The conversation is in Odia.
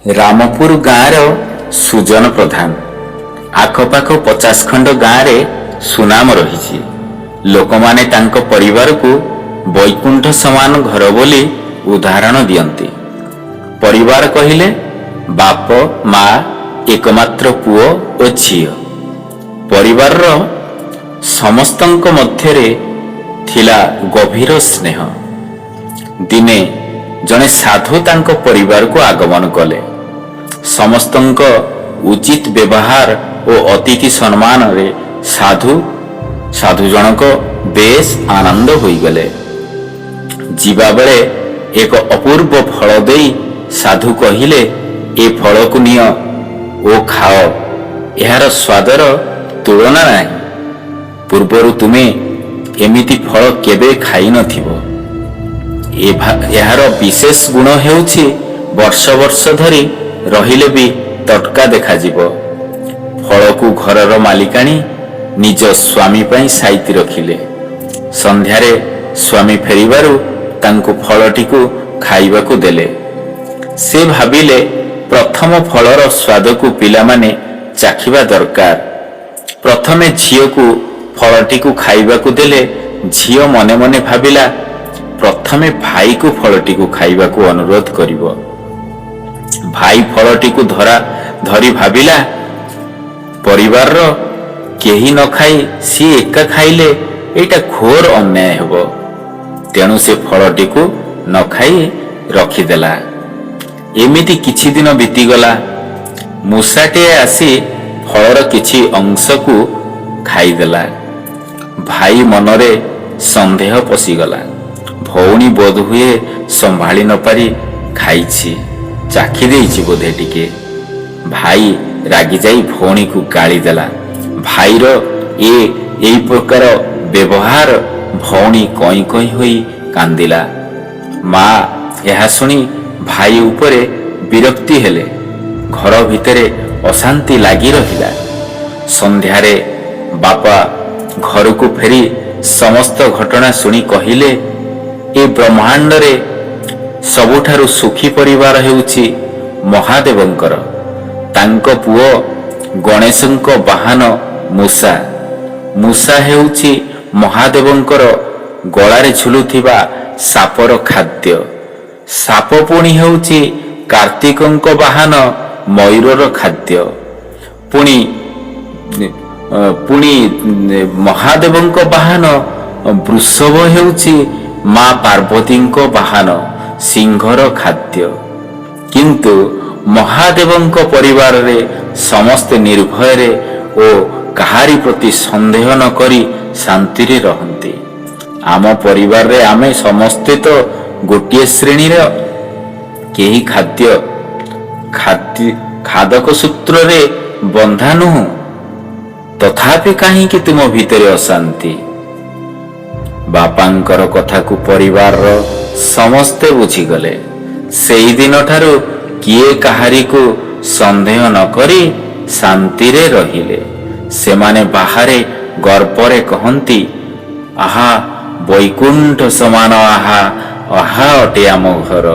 ରାମପୁର ଗାଁର ସୁଜନ ପ୍ରଧାନ। ଆଖପାଖ 50 ଖଣ୍ଡ ଗାଁରେ ସୁନାମ ରହିଛି। ଲୋକମାନେ ତାଙ୍କ ପରିବାରକୁ ବୈକୁଣ୍ଠ ସମାନ ଘର ବୋଲି ଉଦାହରଣ ଦିଅନ୍ତି। ପରିବାର କହିଲେ ବାପ, ମା, ଏକମାତ୍ର ପୁଅ ଓ ଝିଅ। ପରିବାରର ସମସ୍ତଙ୍କ ମଧ୍ୟରେ ଥିଲା ଗଭୀର ସ୍ନେହ। ଦିନେ ଜଣେ ସାଧୁ ତାଙ୍କ ପରିବାରକୁ ଆଗମନ କଲେ। ସମସ୍ତଙ୍କ ଉଚିତ ବ୍ୟବହାର ଓ ଅତିଥି ସମ୍ମାନରେ ସାଧୁ ଜଣକ ବେଶ ଆନନ୍ଦ ହୋଇଗଲେ। ଯିବାବେଳେ ଏକ ଅପୂର୍ବ ଫଳ ଦେଇ ସାଧୁ କହିଲେ, "ଏ ଫଳକୁ ନିଅ ଓ ଖାଅ। ଏହାର ସ୍ୱାଦର ତୁଳନା ନାହିଁ। ପୂର୍ବରୁ ତୁମେ ଏମିତି ଫଳ କେବେ ଖାଇନଥିବ। ଏହାର ବିଶେଷ ଗୁଣ ହେଉଛି, ବର୍ଷ ବର୍ଷ ଧରି ରହିଲେ ବି ତଟକା ଦେଖାଯିବ।" ଫଳକୁ ଘରର ମାଲିକାଣୀ ନିଜ ସ୍ୱାମୀ ପାଇଁ ସାଇତି ରଖିଲେ। ସନ୍ଧ୍ୟାରେ ସ୍ୱାମୀ ଫେରିବାରୁ ତାଙ୍କୁ ଫଳଟିକୁ ଖାଇବାକୁ ଦେଲେ। ସେ ଭାବିଲେ, ପ୍ରଥମ ଫଳର ସ୍ୱାଦକୁ ପିଲାମାନେ ଚାଖିବା ଦରକାର। ପ୍ରଥମେ ଝିଅକୁ ଫଳଟିକୁ ଖାଇବାକୁ ଦେଲେ। ଝିଅ ମନେ ମନେ ଭାବିଲା, ପ୍ରଥମେ ଭାଇକୁ ଫଳଟିକୁ ଖାଇବାକୁ ଅନୁରୋଧ କରିବ। ଭାଇ ଫଳଟିକୁ ଧରି ଭାବିଲା, ପରିବାରର କେହି ନ ଖାଇ ସିଏ ଏକା ଖାଇଲେ ଏଇଟା ଘୋର ଅନ୍ୟାୟ ହେବ। ତେଣୁ ସେ ଫଳଟିକୁ ନ ଖାଇ ରଖିଦେଲା। ଏମିତି କିଛି ଦିନ ବିତିଗଲା। ମୂଷାଟିଏ ଆସି ଫଳର କିଛି ଅଂଶକୁ ଖାଇଦେଲା। ଭାଇ ମନରେ ସନ୍ଦେହ ପଶିଗଲା, ଭଉଣୀ ବୋଧହୁଏ ସମ୍ଭାଳି ନପାରି ଖାଇଛି, ଚାଖି ଦେଇଛି ବୋଧେ ଟିକେ। ଭାଇ ରାଗିଯାଇ ଭଉଣୀକୁ ଗାଳି ଦେଲା। ଭାଇର ଏଇ ପ୍ରକାର ବ୍ୟବହାର ଭଉଣୀ କଇଁ କଇଁ ହୋଇ କାନ୍ଦିଲା। ମା ଏହା ଶୁଣି ଭାଇ ଉପରେ ବିରକ୍ତି ହେଲେ। ଘର ଭିତରେ ଅଶାନ୍ତି ଲାଗି ରହିଲା। ସନ୍ଧ୍ୟାରେ ବାପା ଘରକୁ ଫେରି ସମସ୍ତ ଘଟଣା ଶୁଣି କହିଲେ, "ଏ ବ୍ରହ୍ମାଣ୍ଡରେ ସବୁଠାରୁ ସୁଖୀ ପରିବାର ହେଉଛି ମହାଦେବଙ୍କର। ତାଙ୍କ ପୁଅ ଗଣେଶଙ୍କ ବାହନ ମୂଷା। ମୂଷା ହେଉଛି ମହାଦେବଙ୍କର ଗଳାରେ ଝୁଲୁଥିବା ସାପର ଖାଦ୍ୟ। ସାପ ପୁଣି ହେଉଛି କାର୍ତ୍ତିକଙ୍କ ବାହନ ମୟୂରର ଖାଦ୍ୟ। ପୁଣି ମହାଦେବଙ୍କ ବାହନ ବୃଷଭ ହେଉଛି ମା ପାର୍ବତୀଙ୍କ ବାହନ ସିଂହର ଖାଦ୍ୟ। କିନ୍ତୁ ମହାଦେବଙ୍କ ପରିବାରରେ ସମସ୍ତେ ନିର୍ଭୟରେ ଓ କାହାରି ପ୍ରତି ସନ୍ଦେହ ନ କରି ଶାନ୍ତିରେ ରହନ୍ତି। ଆମ ପରିବାରରେ ଆମେ ସମସ୍ତେ ତ ଗୋଟିଏ ଶ୍ରେଣୀର, କେହି ଖାଦ୍ୟ ଖାଦକ ସୂତ୍ରରେ ବନ୍ଧା ନୁହଁ। ତଥାପି କାହିଁକି ତୁମ ଭିତରେ ଅଶାନ୍ତି?" ବାପାଙ୍କର କଥାକୁ ପରିବାରର ସମସ୍ତେ ବୁଝିଗଲେ। ସେଇଦିନଠାରୁ କିଏ କାହାରିକୁ ସନ୍ଦେହ ନ କରି ଶାନ୍ତିରେ ରହିଲେ। ସେମାନେ ବାହାରେ ଗର୍ବରେ କହନ୍ତି, "ଆହା, ବୈକୁଣ୍ଠ ସମାନ ଆହା, ଆହା ଅଟେ ଆମ ଘର।"